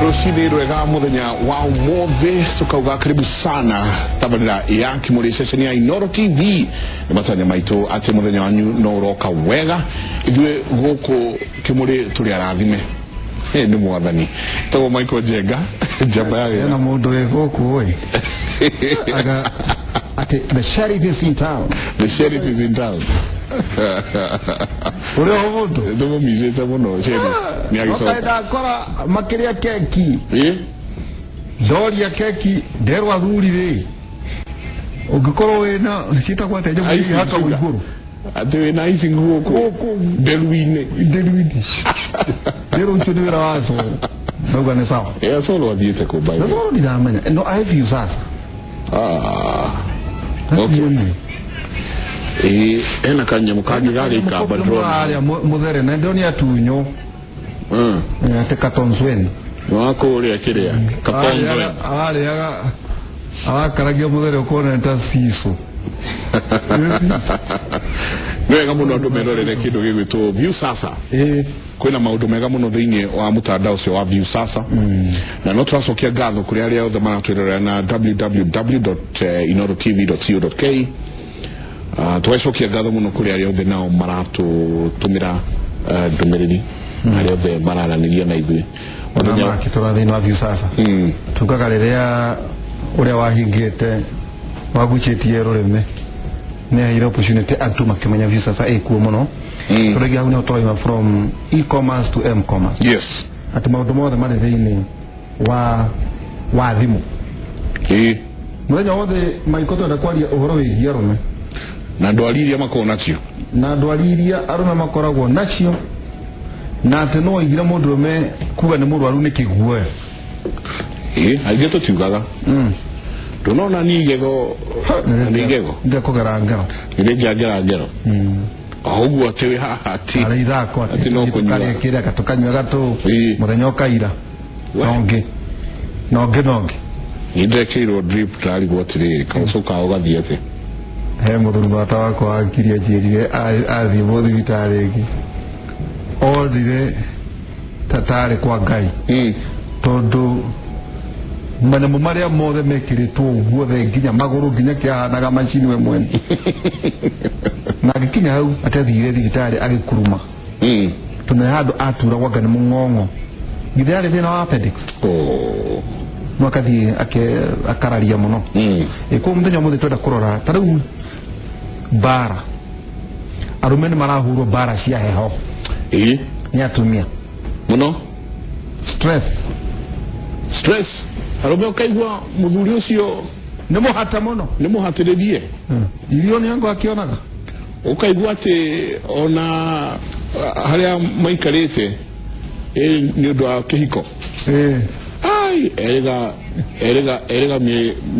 Rũcinĩ rwega mũthenya wa ũmũthĩ, tukauga karibu sana tabarĩra ya Kimũrĩ, ceceni ya Inoro TV. Nĩ matanya maitũ atĩ mũthenya wanyu no ũroka wega. Ithuĩ gũkũ Kimũrĩ tũrĩ arathime nĩ Mwathani. Tagwo Michael Njenga, njamba ya Hena wĩra. Mũndũ wĩ gũkũ ĩ aga atĩ the sheriff is in town. The sheriff is in town. Ũrĩa o mũndũ Tũmũmicĩte mũno sheriff nĩ agĩcoka. Ndakora makĩrĩa keki. Ndoria keki, nderwo athuri rĩ, ũngĩkorwo wĩna ciĩtagwo atĩa nyamũ Icing iria ihakagwo sugar. Igũrũ Atĩ wĩna icing gũkũ gũkũ nderu-inĩ. Nderu-inĩ, nderwo ũcio nĩ wĩra wa coro, ndauga nĩ sawa. Solo athiĩte kũ, by the Na way? Coro ndiramenya, no I feel sasa. Ah. Okay. Okay. Ĩĩ, hena kanyamũ kangĩ gagĩikamba ndĩrona. Arĩa mũthere na ndĩronia atunywo. Atĩ Katonzweni. Nĩ wa kũrĩa kĩrĩa Katonzwe. Arĩaga arakaragia mũthere ũkona nĩ ta cicũ. Nĩ wega mũno andũ merorere kĩndũ gĩgwĩtwo View Sasa. Kwĩna maũndũ mega mũno thĩinĩ wa mũtandao ũcio wa View Sasa, na no tũracokia ngatho kũrĩ arĩa othe maratwĩrorera na www.inorotv.co.ke. Tũgacokia ngatho mũno kũrĩ arĩa othe nao maratũtũmĩra ndũmĩrĩri, arĩa othe mararanĩria na ithuĩ mũthenya. Makĩtũra thĩinĩ wa View Sasa. Tugaga rĩrĩa ũrĩa wahingĩte wagucĩtie rũrĩmĩ nĩ aheire opportunity andũ makĩmenya View Sasa ĩkuo mũno. Tondũ rĩngĩ hau nĩho tũraima from e-commerce to m-commerce, atĩ maũndũ mothe marĩ thĩinĩ wa thimũ. Mũthenya wothe maiko twenda kwaria ũhoro wĩgiĩ arũme na ndwari iria makoragwo nacio. Na ndwari iria arũme makoragwo nacio, na atĩ no waigire mũndũrũme kuga nĩ mũrwaru nĩ kĩguoya. Aingĩ tũtiugaga. Ndũnona ni igego nĩ igego. Ndekũgera ngero. Nĩ ngĩangera ngero o ũguo atĩ wĩ haha ti arĩ ithako. Atĩ no kũnyua. Tũkarĩa kĩrĩa tũkanyua gatũ. Mũthenya ũkaira. We. Nongĩ nongĩ nongĩ. Nĩ ndekĩirwo drip, ndarigwo atĩrĩrĩ, kaũcũ kao gathiĩ atĩ. He mũthuri bata wakwa wangirie anjĩrire athiĩ mũthibitarĩ ĩngĩ onire ta tarĩ kwa Ngai, tondũ manyamũ marĩa mothe mekĩrĩtwo guothe nginya magũrũ nginya kĩahanaga macini we mwene, na agĩkinya hau atathire thibitarĩ agĩkuruma, tondũ nĩ handũ aturagwo anga nĩ mũng'ong'o, githĩ arĩ thĩna wa appendix. Oh. No akathiĩ akararia mũno. Ĩ koguo mũthenya ũmũthĩ twenda kũrora ta rĩu mbara, arũme nĩ marahurwo mbara cia heho nĩ atumia. Mũno. Stress. Stress, arũme ũkaigua mũthuri ũcio nĩ mũhata mũno. Nĩ mũhatĩrĩrie. Irio nĩ ango akĩonaga. Ũkaigua atĩ ona harĩa maikarĩte nĩ ũndũ wa kĩhiko. Ai, erĩga erĩga erĩga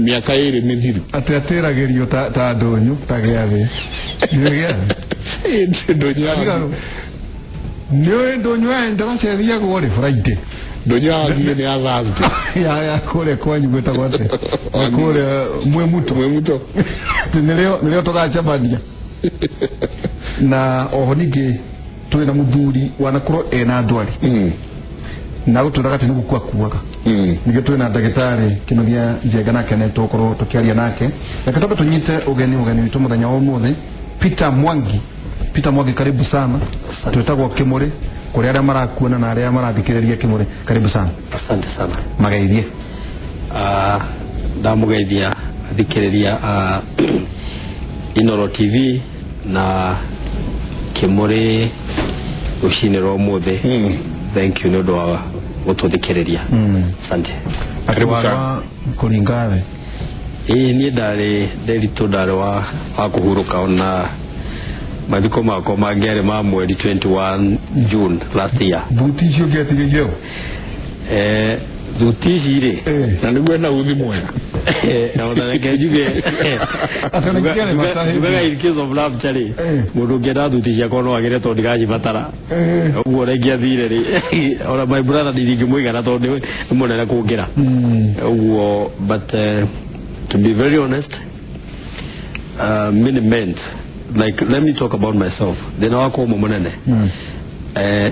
mĩaka 2 mĩthiru. Atĩ atĩragĩrio ta ndũnyũ ta gĩathĩ, nĩ gĩathĩ. Ndũnyũ ya Nĩ ũĩ ndũnyũ ya ndaraca ĩthiagwo rĩ Friday. Ndũnyũ ya Wangigĩ nĩ ya Thursday. Ya kũrĩa kwanyu gwĩtagwo atĩa? Ya kũrĩa Mwĩmuto. Mwĩmuto. Atĩ nĩrĩo tũgacemania na oho ningĩ tũrĩ na mũthuri wanakorwo ena ndwari na gũtwĩraga atĩ nĩ gũkua kuaga. Ningĩ twĩ na ndagĩtarĩ Kĩnuthia Njenga, nake nĩ tũgũkorwo tũkĩaria nake. Reke twambe tũnyite ũgeni witũ mũthenya wa ũmũthĩ, Peter Mwangi. Peter Mwangi, karibu sana. Twĩtagwo Kĩmũrĩ kũrĩ arĩa marakuona na arĩa marathikĩrĩria Kĩmũrĩ, karibu sana. Asante sana. Mageithie. Ndamũgeithia athikĩrĩria a Inoro TV na Kĩmũrĩ rũcinĩ rwa ũmũthĩ. Thank you nĩ ũndũ wa gũtũthikĩrĩria. Asante. Atĩ Karibu sana. warwa kũringa thĩ. Ĩĩ, niĩ ndarĩ nderitũ, ndarĩ wa kũhurũka, ona mathiko makwa mangĩarĩ ma mweri 21 June last year. Thuti icio ngĩatigĩire ũ? Thuti ici rĩ, Na nĩguo ena uthi mwega. Ona reke njuge, Atĩ nĩ kĩarĩ matahĩte. njugaga in case of rapture rĩ, mũndũ ũngĩenda thuti ciakwa no agĩre tondũ ndigacibatara. Ũguo ũrĩa ingĩathire rĩ, ona my brother ndingĩmũigana tondũ nĩ mũnene kũngĩra. Ũguo, but to be very honest, many men, like, let me talk about myself, thĩna wakwa ũmwe mũnene,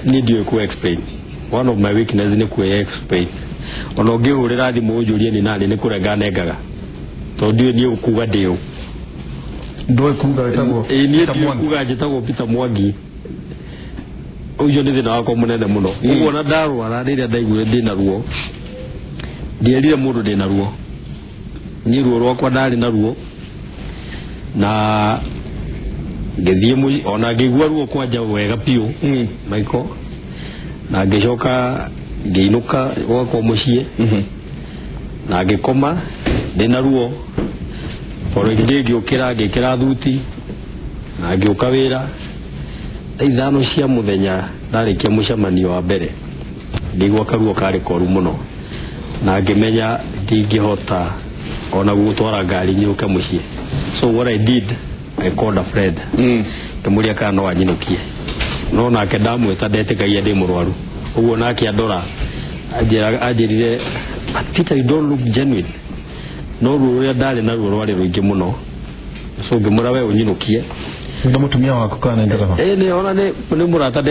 niĩ ndiũĩ ku explain. One of my weakness nĩ ku explain. Ona ũngĩhũrĩra thimũ ũnjũrie nĩ nani, nĩ kũrenga nengaga, tondũ ndiũĩ niĩ gũkuga ndĩũ. Ndũĩ kuga wĩtagwo Ĩĩ, niĩ Peter ndiũĩ Mwangi. kuga njĩtagwo Peter Mwangi. Ũcio nĩ thĩna wakwa mũnene mũno. Ũguo ona ndarwara, rĩrĩa ndaiguire ndĩna ruo, ndierire mũndũ ndĩna ruo. Niĩ ruo rwakwa ndarĩ na ruo na ngĩthiĩ mũciĩ, ona ngĩigua ruo kwanja wega biũ, Michael, na ngĩcoka ngĩinũka gwakwa mũciĩ na ngĩkoma ndĩna ruo. Following day ngĩũkĩra, ngĩkĩra thuti na ngĩũka wĩra thaa 5 cia mũthenya. Ndarĩkia mũcemanio wa mbere, ngĩigua karuo karĩ koru mũno na ngĩmenya ndingĩhota ona gũtwara ngari nyũke mũciĩ. So what I did, I called a friend, ngĩmũria kana no anyinũkie, no nake ndamwĩta ndetĩkagia ndĩ mũrwaru. Ũguo nake andora anjĩrire, "But Peter, you don't look genuine." No ruo rũrĩa ndarĩ naruo rwarĩ rũingĩ mũno, so ngĩmwĩra, "We ũnyinũkie." Na mũtumia waku kana nĩ ndereba? Ĩ, nĩ ona nĩ mũrata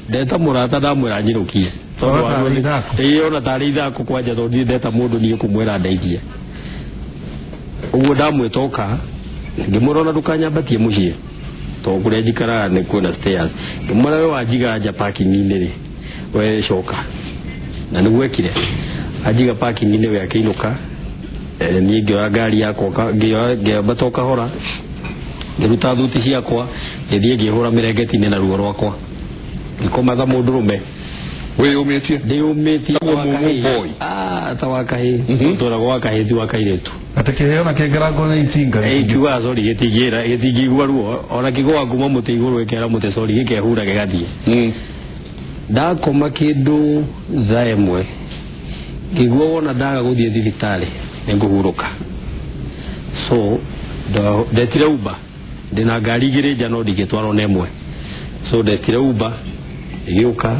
ndeta mũrata, ndamwĩra anyinũkie. Ona tarĩ ithako. Ĩ, ona tarĩ ithako kwanja, tondũ niĩ ndeta mũndũ niĩ kũmwĩra ndeithie. Ũguo ndamwĩta oka, ngĩmwĩra ona ndũkanyambatie mũciĩ, tondũ kũrĩa njikaraga nĩ kwĩna stairs. Ngĩmwĩra, "We wanjiga nja parking-inĩ rĩ, we coka." Na nĩguo ekire, anjiga parking-inĩ, we akĩinũka. Niĩ ngĩoya ngari yakwa, ngĩambata o kahora, ngĩruta thuti ciakwa, ngĩthiĩ ngĩhũra mĩrengeti-inĩ na ruo rwakwa, ngĩkoma ta mũndũrũme. Wĩyũmĩtie? Ndĩyũmĩtie. Taguo mumu boy. Ah, ta wa kahĩ. Tũragwo wa kahĩ, ti wa kairĩtu. Atĩ kĩheo na kĩngerango nĩ itinga? Kiugaga sorry, gĩtingĩra, gĩtingĩigua ruo. Ona kĩgũa kuma mũtĩ igũrũ, ĩkera mũtĩ sorry, gĩkehura gĩgathiĩ. Ndakoma kĩndũ thaa 1, ngĩigua wona ndaga gũthiĩ thibitarĩ nĩ ngũhurũka. So ndetire Uber. Ndĩna ngari 2 nja, no ndingĩtwarwo na ĩmwe, so ndetire Uber, ĩgĩũka,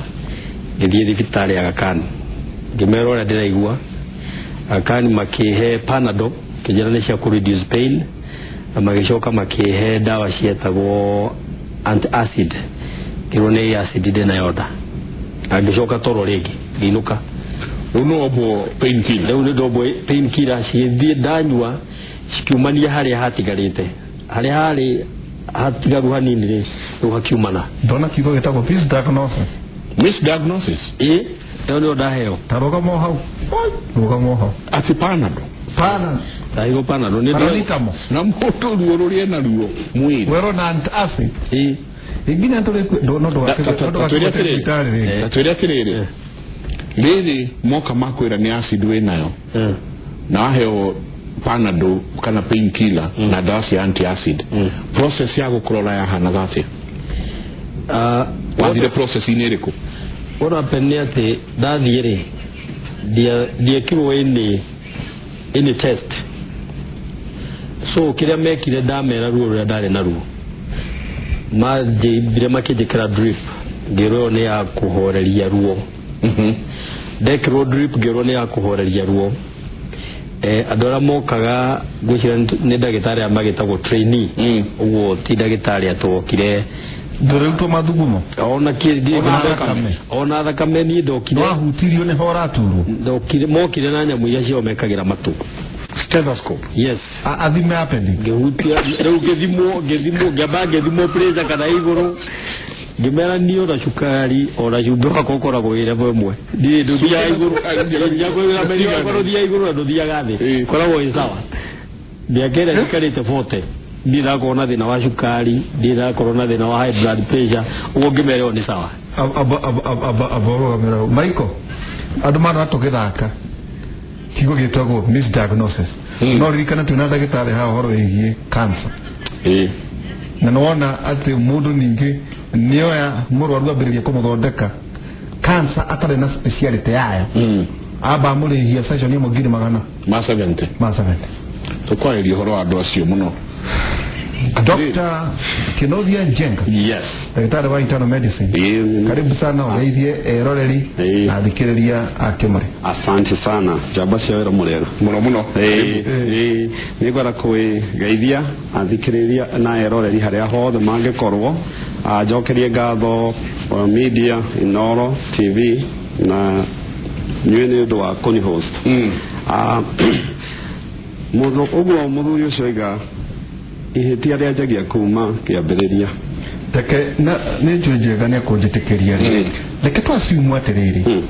ngĩthiĩ thibitarĩ Aga Khan, ngĩmera ũrĩa ndĩraigua. Aga Khan makĩhe Panadol, kĩnjĩra nĩ cia kũ reduce pain, na magĩcoka makĩhe ndawa cietagwo antacid, ngĩrwo nĩ acid ndĩnayo nda. Na ngĩcoka toro rĩngĩ, ngĩinũka. Rĩu no wombwo painkiller? Rĩu nĩ ndombwo painkiller, cigĩthiĩ ndanyua, cikiumania harĩa hatigarĩte, harĩa harĩ hatigaru hanini rĩ, rĩu hakiumana. Ndona kiugo gĩtagwo misdiagnosis. Misdiagnosis? Ĩ, ĩyo nĩyo ndaheo. Ta rũgama o hau, rũgama o hau. Atĩ Panado? Pana. Ndaigwo Panado nĩ Paracetamol. Na mũndũ ruo rũrĩa naruo mwĩrĩ? Werwo na antacid. Ĩ. Nginya tũrĩ no Ta twĩre atĩrĩrĩ. thibitarĩ rĩngĩ. Ta twĩre atĩrĩrĩ, rĩrĩ moka makwĩra nĩ acid wĩ nayo, na waheo Panado kana painkiller na ndawa cia anti-acid, process ya gũkũrora yahanaga atĩa? Wathire process-inĩ ĩrĩkũ? What happened nĩ atĩ ndathiĩ rĩ, ndiekirwo any test. So kĩrĩa mekire, ndamera ruo rũrĩa ndarĩ naruo, manjĩmbire makĩnjĩkĩra drip, ngĩrwo ĩyo nĩ ya kũhoreria ruo. Ndekĩrwo drip, ngĩrwo nĩ ya kũhoreria ruo. Andũ arĩa mokaga, ngwĩciria nĩ ndagĩtarĩ arĩa magĩtagwo trainee. Ũguo ti ndagĩtarĩ atwokire. Ndũrĩrutwo mathugumo? Ona kĩ Ona thakame? Ona thakame niĩ ndokire. Wahutirio nĩho ũraturwo? Ndokire, mokire na nyamũ iria ciao mekagĩra matũ. Stethoscope? Yes. Athime appendix? Ngĩhutia rĩu, ngĩthimwo, ngĩamba ngĩthimwo pressure kana igũrũ. Ngĩmera niĩ ona cukari ona cumbĩ wakwa ũkoragwo wĩ level ĩmwe, niĩ ndũthiaga igũrũ, ndũthiaga igũrũ na ndũthiaga thĩ. Koragwo wĩ sawa. Mĩaka ĩrĩa njikarĩte 40, ndirĩ ndakorwo na thĩna wa cukari, ndirĩ ndakorwo na thĩna wa high blood pressure. Ũguo ngĩmera ĩyo nĩ sawa. Amba ũrũgamĩra hau, Michael. Andũ marona tũgĩthaka kiugo gĩtagwo misdiagnosis. No ririkana twĩna ndagĩtarĩ haha ũhoro wĩgiĩ cancer. Na nĩwona atĩ mũndũ ningĩ nĩoya mũrwaru ambĩrĩria kũmũthondeka cancer atarĩ na speciality yayo, amba amũrĩhia session ĩmwe ngiri magana ma 70. Ma 70. Tũkwarĩria ũhoro wa andũ acio mũno. Dr. Kinothia Njenga, ndagĩtarĩ wa internal medicine, karibu sana ũgeithie eroreri na athikĩrĩria a Kĩmũrĩ. Asante sana, njamba cia wĩra mũrega. Mũno mũno. Ĩĩ, nĩ ngwenda kwĩgeithia athikĩrĩria na eroreri harĩa hothe mangĩkorwo. Njokerie ngatho media Inoro TV na Inyuĩ nĩ ũndũ wa kũni host. Mũndũ ũguo mũthuri ũcio oiga ihĩtia rĩanjagia kuma kĩambĩrĩria. Reke na nĩ njũĩ njega nĩ akũnjĩtĩkĩria rĩ, reke twasiumu atĩrĩrĩ,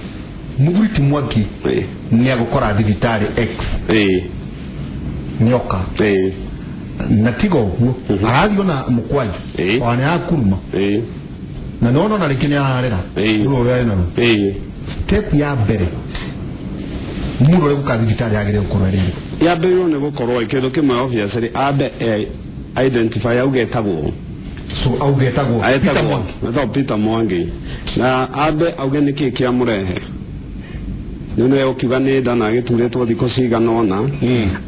mũthuri ti Mwangi nĩ agũkora thibitarĩ X, nĩoka na tiga ũguo arathiĩ ona mũkwanju ona nĩ arakuruma na nĩwona ona rĩngĩ nĩ ararĩra ruo rũrĩa arĩ naruo. Step ya mbere mũndũ ũrĩa gũka thibitarĩ agĩrĩire gũkorwo ĩrĩ ĩrĩkũ? Yambĩrĩirwo nĩ gũkorwo kĩndũ kĩmwe, obviously ambe identify auge etagwo. So auge etagwo Peter etagwo Mwangi. Etagwo Peter Mwangi, na ambe auge nĩkĩ kĩamũrehe, nĩ nĩwe ũkiuga nĩ nda na agĩturĩtwo thikũ cigana ũna.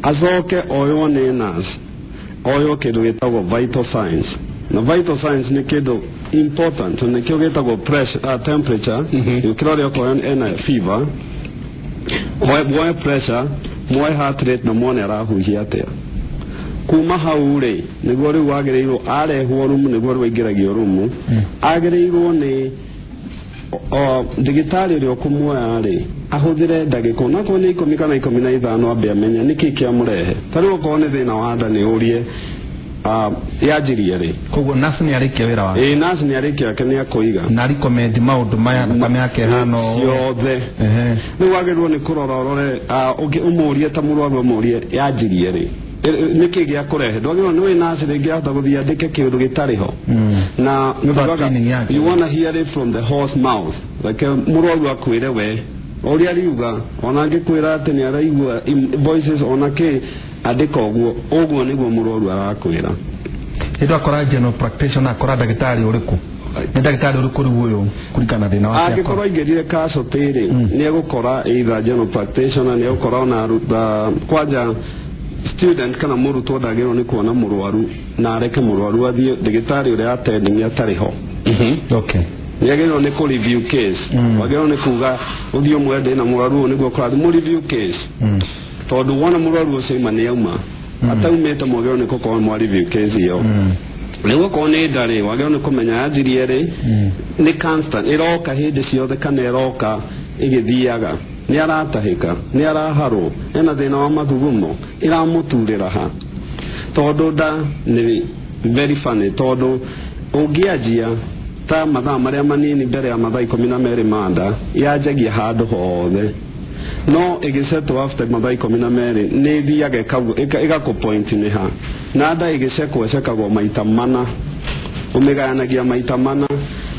Acoke oywo nĩ nurse, oywo kĩndũ gĩtagwo vital signs, na vital signs nĩ kĩndũ important, nĩkĩo gĩtagwo pressure, temperature. Kĩrore okorwo ena fever, muoe pressure, muoe heart rate, na muone arahuhia atĩa. Kuma hau rĩ, nĩguo rĩu wagĩrĩirwo arehwo rumu, nĩguo rĩu aingĩragio rumu. Agĩrĩirwo nĩ o ndagĩtarĩ ũrĩa ũkũmuoya rĩ, ahũthĩre ndagĩka onakorwo nĩ 10 kana 15, ambe amenye nĩkĩ kĩamũrehe. Ta rĩu okorwo nĩ thĩna wa nda, nĩ ũrie yanjirie rĩ. Koguo nurse nĩ arĩkia wĩra wake. Ĩĩ, nurse nĩ arĩkia yake, nĩ akũiga na recommend maũndũ maya, thakame yake ĩhana ũũ. Ciothe. Rĩu wagĩrĩirwo nĩ kũrora, ũrore, ũmũrie ta mũrwaru, ũmũrie yanjirie rĩ, nĩkĩ gĩa kũrehe. Ndwagĩrĩirwo nĩ wĩ nurse rĩngĩ ahota gũthiĩ andĩke kĩũndũ gĩtarĩ ho na Nĩ ũndũ wa tugaga, training yake. You wanna hear it from the horse mouth. Reke mũrwaru akwĩre we ũrĩa riuga, ona angĩkwĩra atĩ nĩ araigua voices ona kĩ, andĩka ũguo ũguo nĩguo mũrwaru arakwĩra. Hĩndĩ akora general practitioner, akora ndagĩtarĩ ũrĩkũ? Nĩ ndagĩtarĩ ũrĩkũ rĩu ũyũ kũringana na thĩna wake? Angĩkorwo aingĩrire casualty rĩ, nĩ egũkora either general practitioner, nĩ egũkora ona kwanja student kana mũrutwo ndagĩrĩirwo nĩ kuona mũrwaru na areke mũrwaru athiĩ ndagĩtarĩ ũrĩa attending atarĩ ho. Nĩ agĩrĩirwo nĩ kũ review case. Wagĩrĩirwo nĩ kuga ũthiĩ ũmwe ndĩ na mũrwaru ũyũ nĩguo kũrathiĩ mũ review case, tondũ wona mũrwaru ũcio aima nĩ auma ataumĩte, mwagĩrĩirwo nĩ gũkorwo mwa review case ĩyo. Rĩu okorwo nĩ nda rĩ, wagĩrĩirwo nĩ kũmenya yanjirie rĩ, nĩ constant ĩroka hĩndĩ ciothe kana ĩroka ĩgĩthiaga, nĩ aratahĩka, nĩ araharwo, ena thĩna wa mathugumo, ĩramũturĩra ha. Tondũ nda nĩ very funny, tondũ ũngĩanjia ta mathaa marĩa manini mbere ya mathaa 12 ma nda, yanjagia handũ hothe, no ĩgĩcetwo after mathaa 12 nĩ ĩthiaga ĩgakũ point nĩ ha. Na nda ĩgĩcekwo ĩcekagwo maita mana, ũmĩgayanagia maita mana.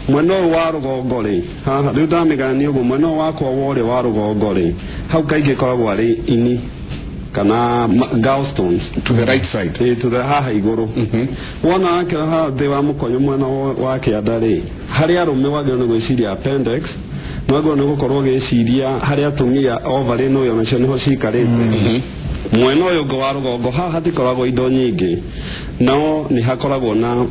Mwena ũyũ wa rũgongo rĩ, haha rĩu ndamĩgayania ũguo, mwena ũyũ wakwa wa ũrĩa wa rũgongo rĩ, hau kaingĩ ĩkoragwo arĩ ini kana gallstones. To the right side. Ĩ, to the haha igũrũ. Wona wake haha thĩ wa mũkonyo mwena wa kĩanda rĩ, harĩ arũme wagĩrĩirwo nĩ gwĩciria appendix, wagĩrĩirwo nĩ gũkorwo ũgĩciria harĩ atumia ovary no nacio nĩho cikarĩte. Mwena ũyũ ũngĩ wa rũgongo haha hatikoragwo indo nyingĩ, no nĩ hakoragwo na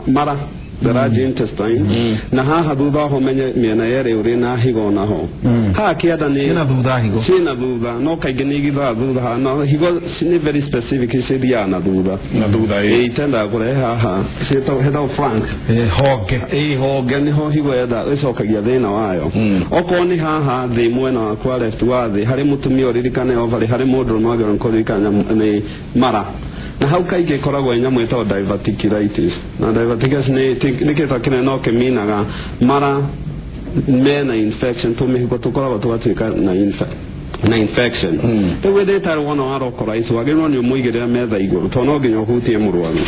mara, the large intestine, na haha thutha ho menye mĩena yerĩ ũrĩ na higo naho haha kĩanda nĩ Ciĩna thutha higo. Ciĩna thutha, no kaingĩ nĩ igithaga thutha haha, no higo nĩ very specific, cithiaga na thutha. Na thutha. Ĩ, itendaga kũrehe haha hetagwo flank. Honge. Ĩ, honge nĩho higo yenda ĩcokagia thĩna wayo. Okorwo nĩ haha thĩ mwena wakwa left wa thĩ, harĩ mũtumia ũririkane ovary, harĩ mũndũrũme wagĩrĩirwo nĩ kũririkana nĩ mara, na hau kaingĩ ĩkoragwo ĩ nyamũ ĩtagwo diverticulitis, na diverticulitis nĩ kĩta kĩnene no kĩminaga mara mena infection, tũmĩhuko tũkoragwo tũgatuĩka na infection. Rĩu wĩndĩtarĩ wona wa localize, wagĩrĩirwo nĩ ũmũigĩrĩre metha igũrũ, tondũ no nginya ũhutie mũrwaru,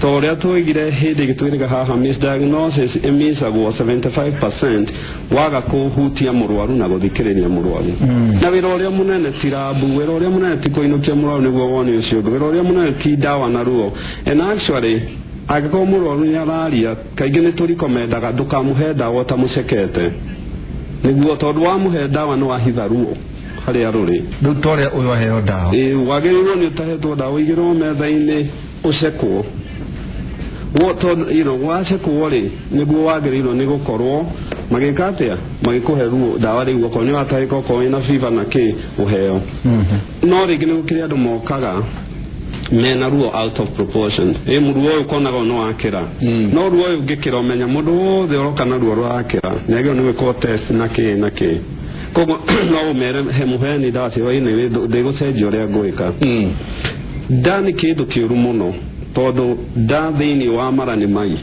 tondũ ũrĩa tũigire hĩndĩ ĩngĩ twĩrĩga haha, misdiagnosis ĩmicagwo 75% waga kũhutia mũrwaru na gũthikĩrĩria mũrwaru. Na wĩra ũrĩa mũnene ti rabu, wĩra ũrĩa mũnene ti kũinũkia mũrwaru nĩguo wone ũcio ũngĩ, wĩra ũrĩa mũnene ti ndawa na ruo. And actually angĩkorwo mũrwaru nĩ araria, kaingĩ nĩ tũrikomendaga ndũkamũhe ndawa ũtamũcekete, nĩguo tondũ wamũhe ndawa nĩ wahitha ruo harĩa rũrĩ. Rĩu ta ũrĩa ũyũ aheo ndawa. Ĩ, wagĩrĩirwo nĩ ũtahetwo ndawa, ũigĩrwo metha-inĩ ũcekwo. Wo tondũ wacekwo rĩ, nĩguo wagĩrĩirwo nĩ gũkorwo magĩka atĩa, magĩkũhe ruo ndawa. Rĩu okorwo nĩ watahĩka, okorwo wĩna fever na kĩ, ũheo. No rĩngĩ nĩ gũkĩrĩ andũ mokaga Mena ruo out of proportion. Ĩ ruo ũyũ ũkonaga no wakĩra, no ruo ũyũ ũngĩkĩra, ũmenya mũndũ wothe ũroka na ruo rũrakĩra nĩ agĩrĩirwo nĩ gwĩkwo test na kĩ na kĩ. Koguo no ũmere he mũheani ndawa cia hwaĩ-inĩ, ndĩgũcenjia ũrĩa ngwĩka. Nda nĩ kĩndũ kĩũru mũno, tondũ nda thĩinĩ wa mara nĩ mai,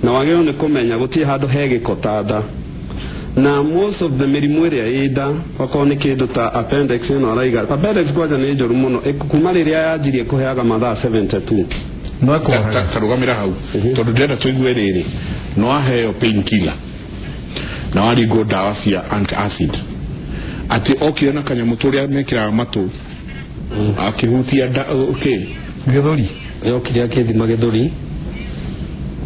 na wagĩrĩirwo nĩ kũmenya gũtirĩ handũ he gĩko ta nda. Na most of the mĩrimũ ĩrĩa ĩ nda, okorwo nĩ kĩndũ ta appendix ĩno araiga, appendix kwanja nĩ njũru mũno. Kuma rĩrĩa yanjirie kũheaga mathaa 72. No ĩkũhoraga. Tarũgamĩra hau, tondũ ndĩrenda tũigue rĩrĩ. No aheo painkiller na waringwo ndawa cia antacid, atĩ okire na kanyamũ tũrĩa mekĩraga matũ akĩhutia nda, okay? Gĩthũri. Yokire akĩthima gĩthũri,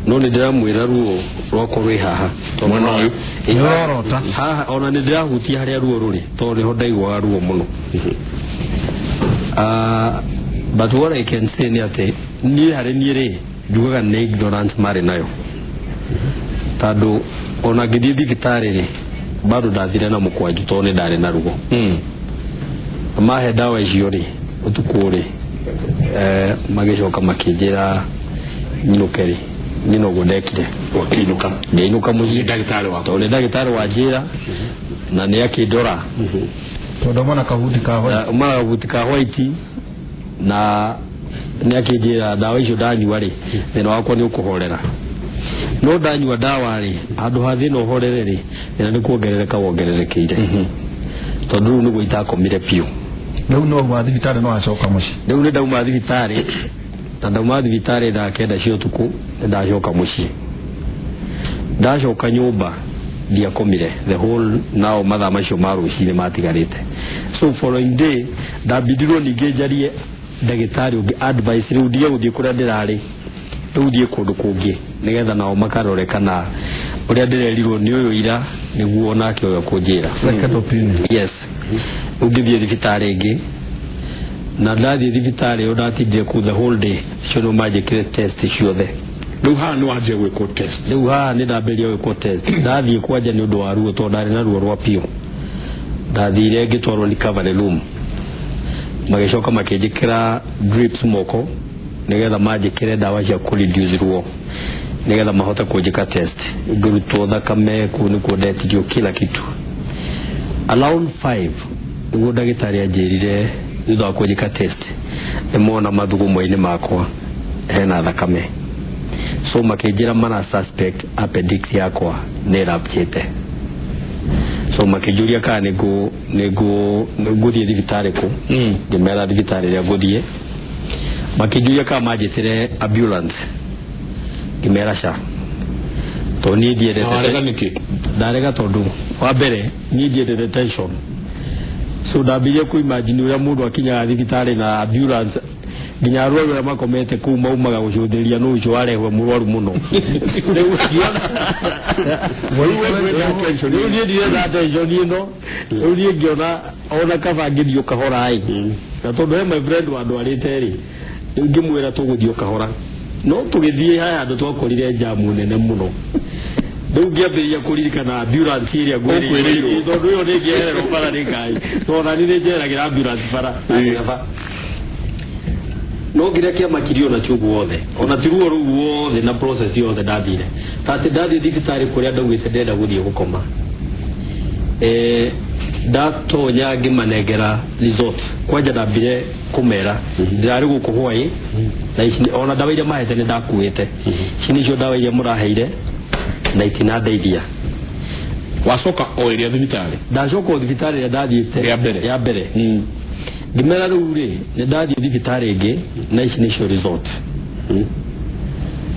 no nĩ ndĩramwĩra ruo rwakwa rwĩ haha. Mwena ũyũ? Ĩ, Nĩ ũrorota. Haha ona nĩ ndĩrahutia harĩa ruo rũrĩ, tondũ nĩho ndaiguaga ruo mũno. But what I can say nĩ atĩ niĩ, harĩ niĩ rĩ, njugaga nĩ ignorance marĩ nayo, tondũ ona ngĩthiĩ thibitarĩ rĩ, bado ndathire na mũkwanju, tondũ nĩ ndarĩ na ruo. Mahe ndawa icio rĩ, ũtukũ rĩ, magĩcoka makĩnjĩra nyinũke rĩ, niĩ noguo ndekire. Wakĩinũka? Ngĩinũka mũciĩ. Nĩ ndagĩtarĩ waku? Tondũ nĩ ndagĩtarĩ wanjĩra na nĩ akĩndora. Tondũ mona kahundi ka white. Na mara kabuti ka white, na nĩ akĩnjĩra ndawa icio ndanyua rĩ, thĩna wakwa nĩ ũkũhorera. No ndanyua ndawa rĩ, handũ ha thĩna ũhorere rĩ, thĩna nĩ kuongerereka wongererekeire, tondũ rĩu nĩguo itakomire biũ. Rĩu no wa thibitarĩ, no acoka mũciĩ? Rĩu nĩ ndauma thibitarĩ, na ndauma thibitarĩ thaa 9 cia ũtukũ. Nĩ ndacoka mũciĩ. Ndacoka nyũmba ndiakomire the whole nao mathaa macio ma rũcinĩ matigarĩte. So following day ndambindirwo ningĩ njarie ndagĩtarĩ ũngĩ advice, rĩu ndige gũthiĩ kũrĩa ndĩrarĩ, rĩu thiĩ kũndũ kũngĩ, nĩgetha nao makarore kana ũrĩa ndĩrerirwo nĩ ũyũ ira nĩguo nake ũyũ akũnjĩra. Second opinion. Yes. Rĩu ngĩthiĩ thibitarĩ ĩngĩ, na ndathiĩ thibitarĩ ĩyo ndatindire kũu the whole day. Acio nĩo manjĩkire test ciothe. Rĩu haha nĩ wanjia gwĩkwo test? Rĩu haha nĩ ndambĩrĩria gwĩkwo test. Ndathiĩ kwanja nĩ ũndũ wa ruo, tondũ ndarĩ na ruo rwa biũ. Ndathire ngĩtwarwo recovery room, magĩcoka makĩnjĩkĩra drips moko nĩgetha manjĩkĩre ndawa cia kũ reduce ruo, nĩgetha mahote kũnjĩka test. Ngĩrutwo thakame kũu, nĩkuo ndetirio kila kitu. Around 5 nĩguo ndagĩtarĩ anjĩrire, thutha wa kũnjĩka test, nĩmona mathugumo-inĩ makwa hena thakame, so makĩnjĩra mara suspect appendix yakwa nĩ rupturĩte. So makĩnjũria kana nĩngũ nĩngũ ngũthiĩ thibitarĩ kũ. Ngĩmera thibitarĩ ĩrĩa ngũthiĩ. Makĩnjũria kana manjĩtĩre ambulance. Ngĩmera ca, tondũ niĩ ndiendete. Na warega nĩkĩ? Ndarega tondũ wa mbere niĩ ndiendete tension, so ndambirie kũ imagine ũrĩa mũndũ akinyaga thibitarĩ na ambulance, nginya arwaru arĩa makomete kũu maumaga gũcũthĩrĩria nũ ũcio warehwo mũrwaru mũno. Rĩu ngĩona rĩu niĩ ndirenda tension ĩno. Rĩu niĩ ngĩona ona kaba ngĩthiĩ kahora ĩ, na tondũ he my friend wandwarĩte rĩ, rĩu ngĩmwĩra tũgũthiĩ o kahora. No tũgĩthiĩ haya handũ twakorire jamu nene mũno. Rĩu ngĩambĩrĩria kũririkana ambulance ĩrĩa ngwĩrĩirwo, tondũ ĩyo nĩ ngĩererwo bara nĩ ngari, tondũ nani nĩ njeragĩra ambulance bara na ndereba. No kĩrĩa kĩamakirie ona ti ũguo wothe, ona ti ruo rũu ruothe na process yothe ndathire, ta atĩ ndathiĩ thibitarĩ kũrĩa ndaugĩte ndĩrenda gũthiĩ gũkoma, ndatonya ngĩmanengera result. Kwanja ndambire kũmera ndĩrarĩ gũkũ hwaĩ na ici ona ndawa iria mahete nĩ ndakuĩte. Ici nĩcio ndawa iria mũraheire na itinandeithia. Wacoka o ĩrĩa thibitarĩ? Ndacoka o thibitarĩ ĩrĩa ndathiĩte. Ya mbere? Ya mbere. Ngĩmera rĩu rĩ, nĩ ndathiĩ thibitarĩ ĩngĩ na ici nĩcio result.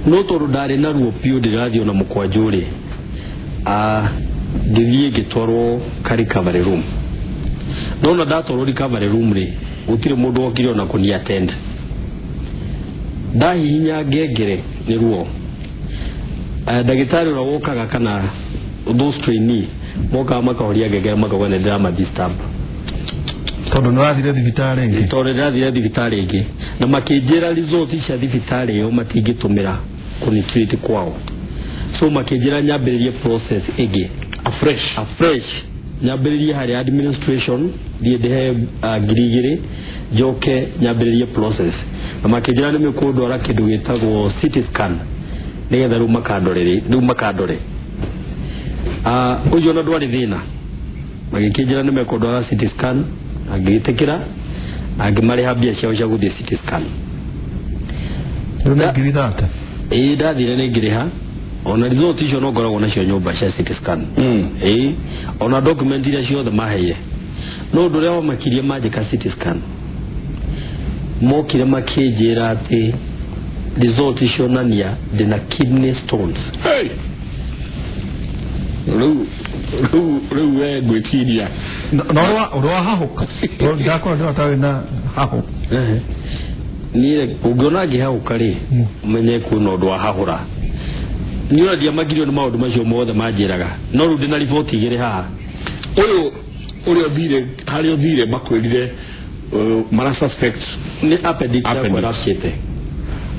No tondũ ndarĩ na ruo biũ, ndĩrathiĩ ona mũkwanjũ rĩ, ngĩthiĩ ngĩtwarwo ka recovery room. No ona ndatwarwo recovery room rĩ, gũtirĩ mũndũ wokire ona kũni attend. Ndahihinya ngengere nĩ ruo. Ndagĩtarĩ ũrĩa wokaga kana those trainee mokaga makahoria ngengere, makauga nĩ ndĩrama disturb. Tondũ nĩ wathire thibitarĩ ĩngĩ. Tondũ ndĩrathire thibitarĩ ĩngĩ, na makĩnjĩra result cia thibitarĩ ĩyo matingĩtũmĩra kũnitreat kwao, so makĩnjĩra nyambĩrĩrie process ĩngĩ afresh. Afresh. Nyambĩrĩrie harĩa administration, thiĩ ndĩhe 2,000, njoke nyambĩrĩrie process, na makĩnjĩra nĩ mekũndwara kĩndũ gĩtagwo CT scan nĩgetha rĩu makandore, rĩu makandore. Ũcio ona ndwarĩ thĩna. Magĩkĩnjĩra nĩ mekũndwara CT scan, na ngĩgĩtĩkĩra na ngĩmarĩha mbia ciao cia gũthiĩ CT scan. Rĩu nĩ 30,000? Ĩĩ, ndathire nĩ ngĩrĩha. Ona result icio no ngoragwo nacio nyũmba cia CT scan. Ĩĩ, ona document iria ciothe maheire. No ũndũ ũrĩa wamakirie, manjĩka CT scan, mokire makĩnjĩra atĩ result cionania ndĩna kidney stones. Hey! Rĩu we ngwĩciria Na ũrĩa wahahũka, tondũ ndakora ndĩrona ta wĩna hahũ. Niĩ ũngĩona ngĩhahũka rĩ, ũmenye kwĩna ũndũ wahahũra. Niĩ ona ndiamakirio nĩ maũndũ macio mothe manjĩraga, no rĩu ndĩna riboti igĩrĩ haha. Ũyũ ũrĩa ũthire, harĩa ũthire makwĩrire mara suspect nĩ appendix yakwa Appendix. ĩracĩte.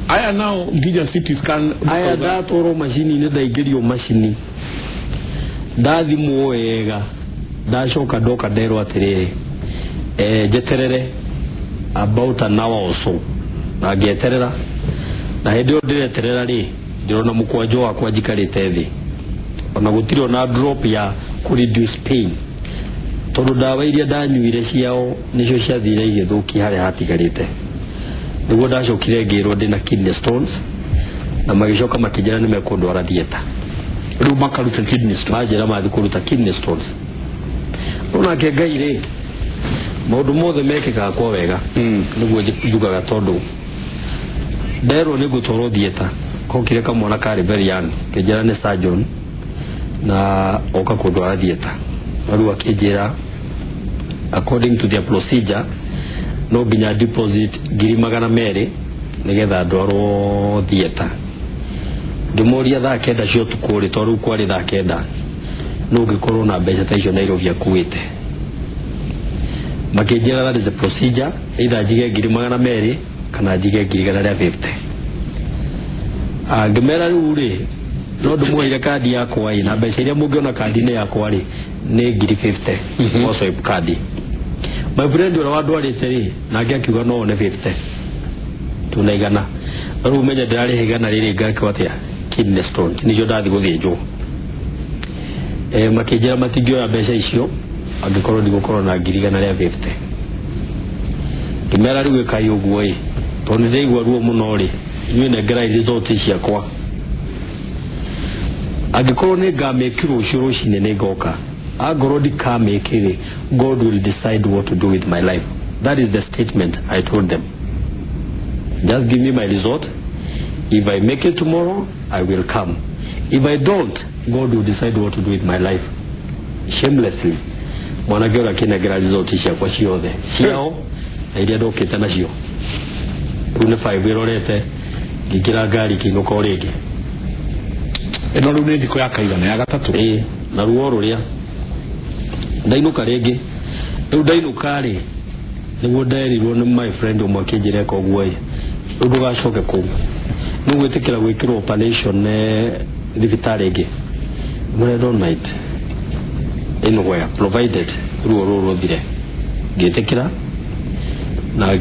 Aya nao nginya CT scan. Aya ndatwarwo macini-inĩ, ndaingĩrio macini, ndathimwo wega, ndacoka ndoka nderwo atĩrĩrĩ, njeterere about an hour or so, na ngĩeterera. Na hĩndĩ ĩyo ndĩreterera rĩ, ndĩrona mũkwanjũ wakwa njikarĩte thĩ, ona gũtirĩ ona drop ya kũ reduce pain, tondũ ndawa iria ndanyuire ciao nĩcio ciathire igĩthũkia harĩa hatigarĩte. Nĩguo ndacokire ngĩrwo ndĩna kidney stones, na magĩcoka makĩnjĩra nĩ mekũndwara theatre. Rĩu makaruta kidney stone? Manjĩra mathi kũruta kidney stones. No nake Ngai rĩ, maũndũ mothe mekĩkaga kwa wega. Nĩguo njugaga, tondũ nderwo nĩ ngũtwarwo theatre, hokire kamwana karĩ very young, kĩnjĩra nĩ surgeon na oka kũndwara theatre. Na rĩu akĩnjĩra according to their procedure no nginya deposit 200,000 nĩgetha ndwarwo theatre. Ngĩmũria 9:00 cia ũtukũ rĩ, tondũ rĩu kwarĩ 9:00, no ũngĩkorwo na mbeca ta icio Nairobi akuĩte? Makĩnjĩra that is the procedure, either njige 200,000 kana njige 150,000. Ngĩmera rĩu rĩ, no ndĩmũheire kandi yakwa ĩ, na mbeca iria mũngĩona kandi-inĩ yakwa rĩ nĩ 50,000. Swipe kandi. My friend ũrĩa wandwarĩte rĩ, nake akiuga no one 50, tunaigana. Na rĩu menye ndĩrarĩha igana rĩrĩ ngakĩo atĩa kidney stone nĩcio ndathi gũthĩnjwo. Makĩnjĩra matingĩoya mbeca icio angĩkorwo ndigũkorwo na 150,000. Ngĩmera rĩu ĩkai ũguo ĩ, tondũ nĩ ndĩraigua ruo mũno rĩ, inyuĩ nengerai result ciakwa. Angĩkorwo nĩ ngamĩki rũciũ rũcinĩ nĩ ngoka, angorwo ndikamĩki rĩ, God will decide what to do with my life. That is the statement I told them. Just give me my result. If I make it tomorrow, I will come. If I don't, God will decide what to do with my life. Shamelessly, mwanake ũrĩa akĩnengera result ciakwa ciothe ciao na iria ndokĩte nacio. Rĩu nĩ 5 ĩrorete, ngĩingĩra ngari, ngĩinũka o rĩngĩ. Ĩno rĩu nĩ thikũ ya kaigana, ya gatatũ? Ĩĩ, na ruo rũrĩa ndainũka rĩngĩ. Rĩu ndainũka rĩ, nĩguo nderirwo nĩ my friend ũmwe, akĩnjĩra eka ũguo ĩ, rĩu ndũgacoke kũu, nĩ gwĩtĩkĩra gwĩkĩrwo operation thibitarĩ ĩngĩ. But I don't mind anywhere provided ruo rũrũ rũthire. Ngĩtĩkĩra na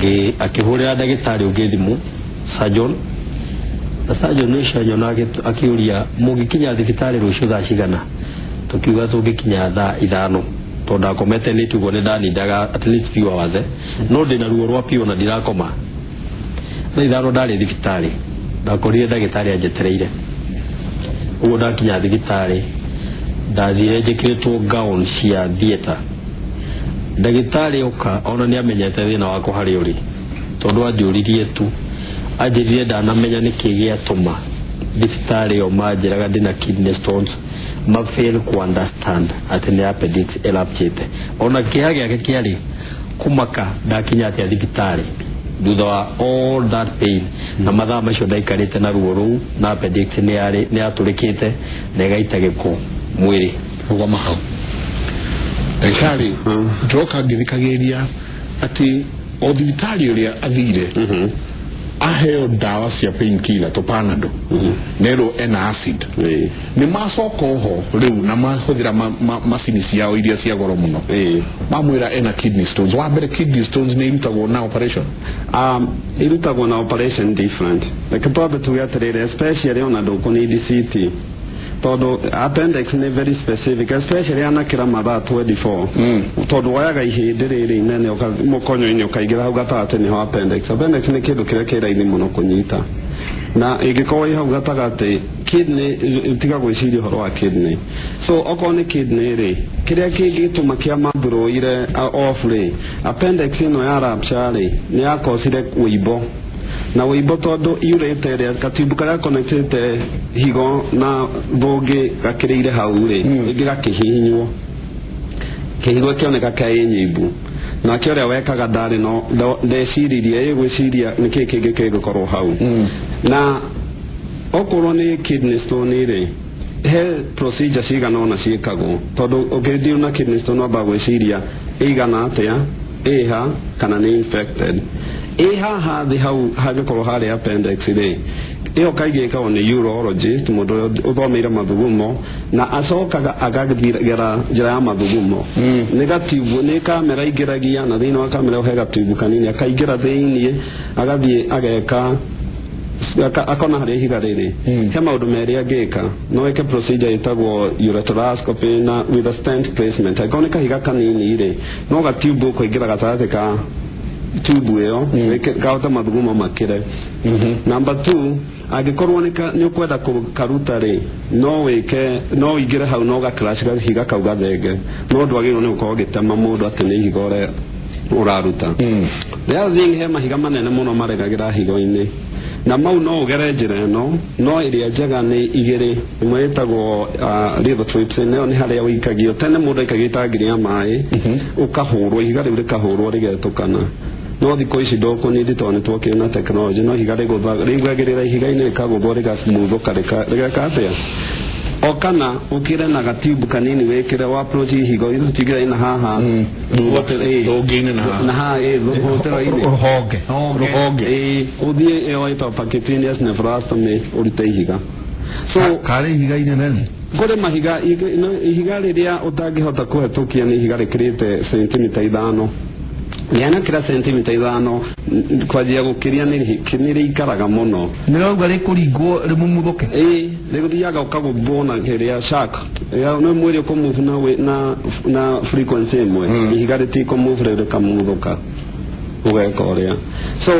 akĩhũrĩra ndagĩtarĩ ũngĩ thimũ, surgeon, na surgeon ũcio anyona akĩũria, mũngĩkinya thibitarĩ rũciũ thaa cigana? Tũkiuga tũngĩkinya thaa 5, tondũ ndakomete late ũguo, nĩ ndanindaga at least few hours, no ndĩna ruo rwa piũ na ndirakoma. Thaa 5 ndarĩ thibitarĩ, ndakorire ndagĩtarĩ anjetereire. Ũguo ndakinya thibitarĩ, ndathire njĩkĩrĩtwo gown cia theatre. Ndagĩtarĩ oka, ona nĩ amenyete thĩna wakwa harĩa ũrĩ, tondũ anjũririe tu, anjĩrire ndanamenya nĩkĩ gĩatũma thibitarĩ ĩyo manjĩraga ndĩna kidney stones, ma fail ku understand atĩ nĩ appendix ĩrapchĩte. Ona kĩeha gĩake kĩarĩ kũmaka ndakinya atĩa thibitarĩ thutha wa all that pain na mathaa macio ndaikarĩte na ruo rũu, na appendix nĩ yarĩ nĩ yatũrĩkĩte na ĩgaita gĩko mwĩrĩ. Rũgama hau, ndagĩtarĩ. Ndĩroka ngĩthikagĩrĩria atĩ o thibitarĩ ũrĩa athire. Aheo ndawa cia painkiller, to Panado, nerwo ena acid. Nĩ macoka oho rĩu na mahũthĩra macini ciao iria cia goro mũno, mamwĩra ena kidney stones. Wa mbere, kidney stones nĩ irutagwo na operation? Irutagwo na operation different. Reke twambe tuge atĩrĩrĩ, especially ona ndũkũnidi CT, tondũ appendix nĩ very specific, especially anakĩra mathaa 24, tondũ woyaga ihĩndĩ rĩrĩ inene mũkonyo-inĩ, ũkaingĩra hau gatagatĩ, nĩho appendix. Appendix nĩ kĩndũ kĩrĩa kĩ raithi mũno kũnyita, na ĩngĩkorwo ĩ hau gatagatĩ, kidney, tiga gwĩciria ũhoro wa kidney. So okorwo nĩ kidney rĩ, kĩrĩa kĩngĩtũma kĩa mambũrũire off rĩ, appendix ĩno ya rupture rĩ, nĩ yakosire wĩimbo, na wĩimbo tondũ yurĩte ĩrĩa gatiumbu karĩa connectĩte higo na thũngĩ gakĩrĩire hau rĩ, rĩngĩ gakĩhihinywo, kĩhigo kĩoneka kaĩ nyimbu. Nake ũrĩa wekaga ndarĩ no ndeciririe, ĩ gwĩciria nĩkĩĩ kĩngĩ kĩngĩkorwo hau. Na okorwo nĩ kidney stone rĩ, he procedure cigana ũna ciĩkagwo, tondũ ũngĩthiĩ na kidney stone, wambaga gwĩciria ĩigana atĩa, ĩha kana nĩ infected, ĩ haha thĩ hau hangĩkorwo harĩ appendix rĩ, ĩyo kaingĩ ĩkagwo nĩ urologist, mũndũ ũrĩa ũthomeire mathugumo, na acokaga akagera njĩra ya mathugumo. Nĩ gatiubu, nĩ kamera ingĩragia, na thĩinĩ wa kamera ĩyo he gatiubu kanini, akaingĩra thĩinĩ, agathiĩ ageka akona harĩa ihiga rĩrĩ. He maũndũ merĩ angĩka. No eke procedure ĩtagwo ureteroscopy na with a stent placement. Angĩkorwo nĩ kahiga kanini rĩ, no gatiubu ũkũingĩra gatagatĩ ka tube ĩyo, kahote mathugumo makĩre. Number two, angĩkorwo nĩ ũkwenda kũkaruta rĩ, no wĩke, no ũingĩre hau no gacrash kahiga kau gathenge, no ndwagĩrĩirwo nĩ gũkorwo ũgĩtema mũndũ atĩ nĩ ihiga ũrĩa ũraruta. The other thing, he mahiga manene mũno maregagĩra higo-inĩ, na mau no ũgere njĩra ĩno, no ĩrĩa njega nĩ igĩrĩ. Ĩmwe ĩtagwo lithotripsy, ĩyo nĩ harĩa ũikagio, tene mũndũ aikagio itangi rĩa maĩ, ũkahũrwo ihiga rĩu, rĩkahũrwo rĩgetũkana. No thikũ ici ndũkũnindi, tondũ nĩ twokire na technology, no ihiga rĩgũtha rĩigagĩrĩra ihiga-inĩ, rĩkagũthwo, rĩgamuthũka, rĩgeka atĩa, o kana ũkĩre na gatiubu kanini wĩkĩre wa approach ihigo tũtingĩra ina haha. Thũngĩ-inĩ na haha. Na haha hũtĩro-inĩ. Rũhonge. Rũhonge. Ĩĩ, ũthiĩ ĩyo ĩtagwo percutaneous nephrostomy, ũrute ihiga. So karĩ ihiga inene? Kũrĩ mahiga no, ihiga rĩrĩa ũtangĩhota kũhetũkia nĩ ihiga rĩkĩrĩte sentimita 5. Rĩanakĩra sentimita 5 kwanjia gũkĩria, nĩ rĩikaraga mũno. Nĩ rauga rĩkũringwo rĩmumuthũke? Ĩĩ, rĩgũthiaga ũkagũthwo na kĩrĩa shark ya nĩ mwĩrĩ ũkũmove na frequency ĩmwe. Ihiga rĩtikũmove, rĩu rĩkamuthũka, ũgeka ũrĩa. So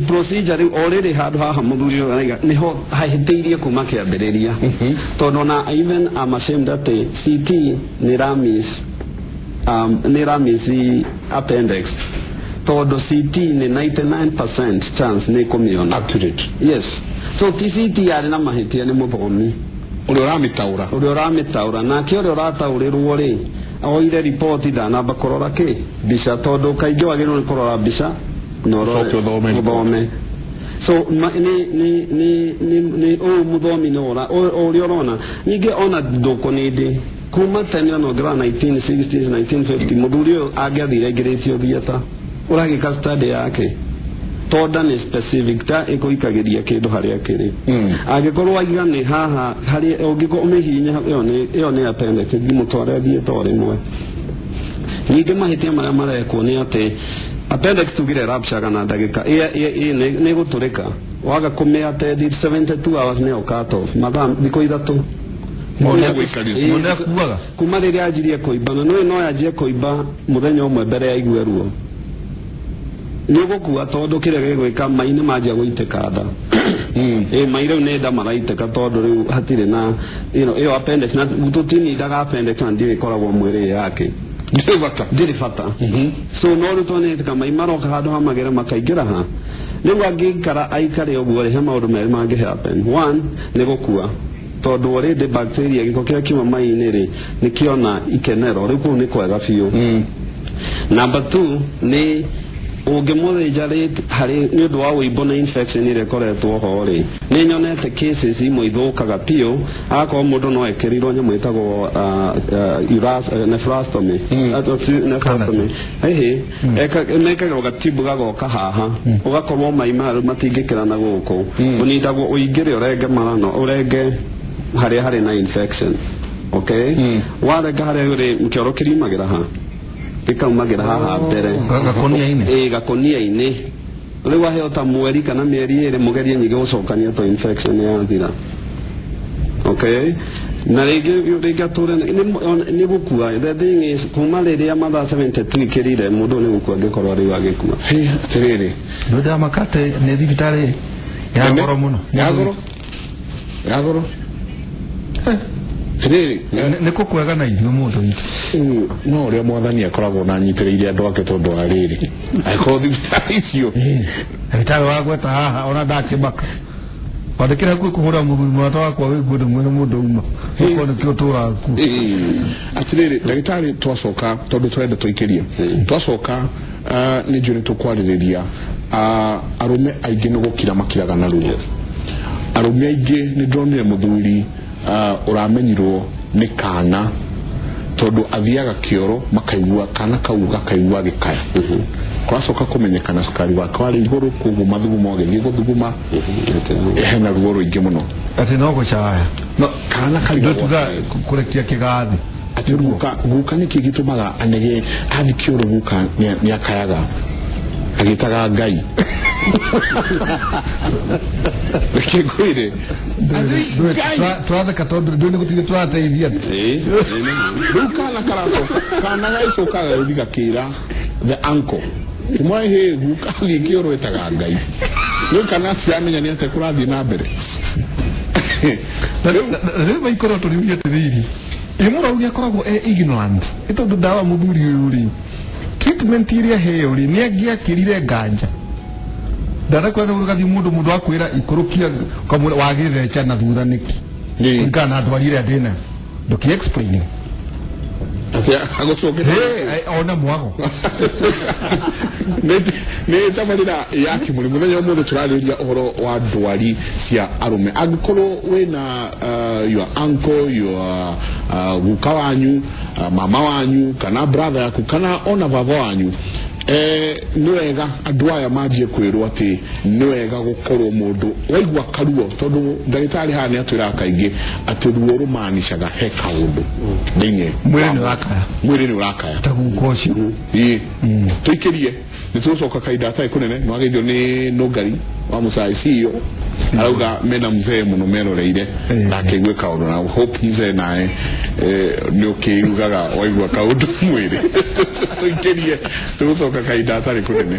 procedure rĩu o rĩrĩ handũ haha mũthuri ũyũ araiga nĩho hahĩtĩirie kuma kĩambĩrĩria, tondũ ona even I'm ashamed atĩ CT nĩ ĩramiss nĩ ĩramiss appendix, tondũ CT nĩ 99% chance nĩ kũmĩona. Accurate. Yes, so ti CT yarĩ na mahĩtia, nĩ mũthomi ũrĩa ũramĩtaũra. Ũrĩa ũramĩtaũra. Nake ũrĩa ũrataũrĩrwo rĩ, oire riboti, ndanamba kũrora kĩ mbica, tondũ kaingĩ wagĩrĩirwo nĩ kũrora mbica na ũrore- Ũcoke ũthome report. Ũthome. So nĩ nĩ nĩ nĩ nĩ ũyũ mũthomi nĩ ũra ũrĩa ũrona. Ningĩ ona ndũkũnindi kuma tene, ona ũngĩrora 1960s, 1950, mũthuri ũyũ angĩathire aingĩrĩtio theatre ũragĩka study yake, tonda nĩ specific ta ĩkũikagĩria kĩndũ harĩa kĩrĩ. Angĩkorwo waiga nĩ haha harĩa ũngĩkorwo ũmĩhihinya, ĩyo nĩ appendix, ngĩmũtware theatre o rĩmwe. Ningĩ mahĩtia marĩa marekwo nĩ atĩ appendix tugire rupture na ndagĩka nĩ gũtũrĩka, waga kũmĩ attend 72 hours nĩyo cut off, mathaa thikũ 3. Mũndũ egũikarire. Mũndũ akuaga. Kuma rĩrĩa anjirie kũimba, na nĩũĩ no yanjie kũimba mũthenya ũmwe mbere ya igue ruo, nĩ ũgũkua, tondũ kĩrĩa gĩgwĩka, mai nĩ manjia gũitĩka nda. Ĩ mai rĩu nĩ nda maraitĩka, tondũ rĩu hatirĩ na ĩyo appendix, na tũtinindaga appendix, na ndiũĩ ĩkoragwo mwĩrĩ yake. Ndĩrĩ bata. Ndĩrĩ bata. So no rĩu tondũ nĩ mai maroka handũ ha magere makaingĩra ha, rĩu angĩikara aikare ũguo rĩ, he maũndũ merĩ mangĩ happen. One nĩ gũkua, tondũ already bacteria, gĩko kĩrĩa kiuma mai-inĩ rĩ, nĩ kĩona ikenero, rĩu kũu nĩ kwega biũ. Number two nĩ Ũngĩmũthĩnja rate harĩ nĩ ũndũ wa wũimbo na infection ĩrĩa ĩkoretwo ho rĩ, nĩ nyonete cases imwe ithũkaga biũ, agakorwo mũndũ no ekĩrirwo nyamũ ĩtagwo nephrostomy. Nephrostomy ĩhĩ mekagĩrwo gatibu gagoka haha, ũgakorwo mai rĩu matingĩkĩra na gũkũ, ũnindagwo ũingĩre ũrenge marano, ũrenge harĩa harĩ na infection, okay? Warenga harĩa rĩ, kĩoro kĩriumagĩra ha, gĩkaumagĩra haha mbere. Gakonia-inĩ. Ĩ, gakonia-inĩ. Rĩu aheo ta mweri kana mĩeri 2, mũgerie nyingĩ gũcokania to infection yathira, okay? Na rĩngĩ rĩngĩ atũre nĩ gũkua. The thing is, kuma rĩrĩa mathaa 72 ikĩrire, mũndũ nĩ gũkua, angĩkorwo rĩu agĩkua. Hĩ, atĩrĩrĩ. Ndũndamaka atĩ nĩ thibitarĩ ya goro mũno. Ya goro, ya goro, atĩrĩrĩ. Nĩ kũ kwega na ithuĩ mũndũ witũ. No ũrĩa Mwathani akoragwo na anyitĩrĩire andũ ake, tondũ wa rĩrĩ, angĩkorwo thibitarĩ icio Ndagĩtarĩ wa gweta haha ona ndakĩmaka wandĩkĩra hakuhĩ kũhũra mũthuri mũrata wakwa wĩ nguo ndĩmwĩre mũndũ uma ũkorwo nĩkĩo ũtũraga kuo. Atĩrĩrĩ ndagĩtarĩ, twacoka, tondũ tũrenda tũikĩrie, twacoka nĩ njũĩ nĩ tũkwarĩrĩria arũme aingĩ nĩ gũkira makiraga na ruo. Arũme aingĩ, nĩ ndonire mũthuri ũramenyirwo nĩ kana, tondũ athiaga kĩoro makaigua kana kau gakaigua gĩkaya, kũracoka kũmenyekana cukari wake warĩ igũrũ, koguo mathugumo agĩthiĩ gũthuguma hena ruo rũingĩ mũno. Atĩ no gũcaya. No kana karigagwo. Ndũtuga kũrekia kĩgathĩ. Atĩ guka, guka nĩkĩ gĩtũmaga anege athi kĩoro? Guka nĩ akayaga agĩtaga Ngai. Reke ngwĩre atĩ Ngai. Tũratheka tondũ ndũĩ nĩ gũtirĩ tũrateithia. Rĩu kana karacoka, kana gagĩcoka gagĩthiĩ gakĩra the uncle, kĩmwe hĩ, guka athiĩ kĩoro ĩtaga Ngai. Rĩu kana ciamenya nĩ atĩa kũrathiĩ na mbere. Rĩu maikorwo tũriurie atĩrĩrĩ, ĩ mũrwaru nĩ akoragwo e ignorant, ĩ tondũ ndawa mũthuri ũyũ rĩ, treatment ĩrĩa heo rĩ, nĩ angĩakĩrire nganja. Ndanakwenda ũgathiĩ mũndũ akwĩra ikũrũkia, ũkamwĩra wagĩtheca na thutha nĩkĩ, kũringana na ndwari ĩrĩa ndĩnayo, ndũkĩ explain. Atĩ agũcokete. Hey, ona mwago. Nĩ tabarĩra ya Kĩmũrĩ. Mũthenya ũmũthĩ tũrarĩrĩria ũhoro wa ndwari cia arũme. Angĩkorwo wĩna your uncle, your guka wanyu, mama wanyu, kana brother yaku, kana ona baba wanyu, nĩ wega andũ aya manjie kwĩrwo atĩ nĩ wega gũkorwo mũndũ waigua karuo, tondũ ndagĩtarĩ haha nĩ atwĩraga kaingĩ atĩ ruo rũmanicaga he kaũndũ thĩinĩ Mwĩrĩ wa nĩ ũrakaya. Mwĩrĩ nĩ ũrakaya. Ta guka ũcio. Ĩĩ, tũikĩrie, nĩ tũgũcoka kahinda gatarĩ kũnene. Nĩ wageithio nĩ Nũngari wa Mũcai CEO, arauga mena mzee mũno meroreire na akĩigue kaũndũ, na hope mzee nawe nĩ ũkĩugaga waigua kaũndũ mwĩrĩ. Tũikĩrie, tũgũcoka kahinda gatarĩ kũnene.